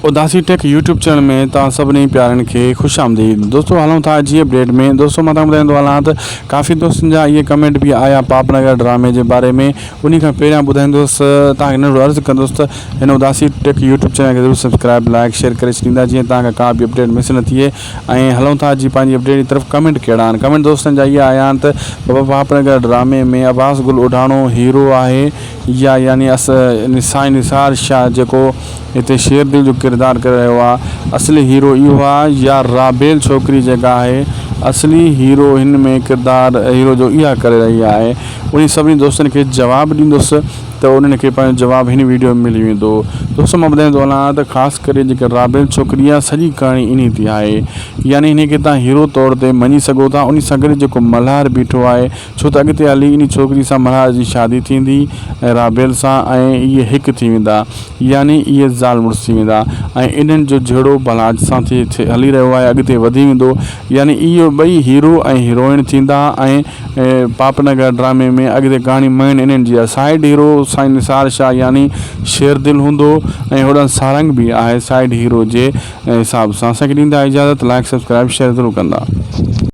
اداسي tech YouTube channel ۾ توهان سڀني پيارن کي خوش آمديد دوستو هلون ٿا جي اپڊيٽ ۾ دوستو مان توهان ٻڌائيندو هلان ته ڪافي دوستن جا اهي ڪمينٽ به آيا پاپ نگر ڊرامي جي باري ۾ انهي کان پهريان ٻڌائيندس توهان کي ننڍڙو عرض ڪندس ته هن اداسي ٽيڪ يوٽيوب چينل کي ضرور سبسڪرائب لائڪ شيئر ڪري ڇڏيندا جيئن توهان کان ڪا به اپڊيٽ مس نه ٿئي ۽ هلون ٿا جي پنهنجي اپڊيٽ جي طرف ڪمينٽ ڪهڙا آهن ڪمينٽ دوستن جا اهي آيا آهن ته بابا پاپ نگر ڊرامي ۾ عباس گل اوڍاڻو هيرو آهي يا يعني سائين نثار شاهه جيڪو هتي شير دل جو ڪردار ڪري رهيو آ اصلي هيرو اهو آ يا رابيل ڇوڪري جيڪا آهي اصلي هيرو هن ۾ ڪردار هيرو جو اها ڪري رهي آهي انهي سڀني دوستن کي جواب ڏيندس ته انهن کي پنهنجو جواب هن ويڊيو ۾ ملي ويندو دوستو مان ٻڌائيندو هلان ته خاص ڪري جيڪا رابيل ڇوڪري آ سڄي ڪهاڻي انهي تي آهي يعني انهي کي تان هيرو طور تي مڃي سگهو ٿا انهي سان گڏ جيڪو ملهار بيٺو آهي ڇو ته اڳتي هلي انهي ڇوڪري سان ملهار جي شادي ٿيندي ۽ رابيل سان ۽ اهي هڪ ٿي ويندا يعني اهي زال مڙس ٿي ويندا ۽ انهن جو جهيڙو بلاج سان ٿي هلي رهيو آهي اڳتي وڌي ويندو يعني اهي ٻئي هيرو ۽ هيروئن ٿيندا ۽ پاپ نگر ڊرامي ۾ اڳتي ڪهاڻي مين انهن جي آهي سائيڊ هيرو سائين نثار شاهه يعني شير دل هوندو ۽ هوڏانهن سارنگ به آهي سائيڊ هيرو جي حساب سان اسان کي ڏيندا اجازت لائڪ سبسڪرائب شيئر ضرور ڪندا.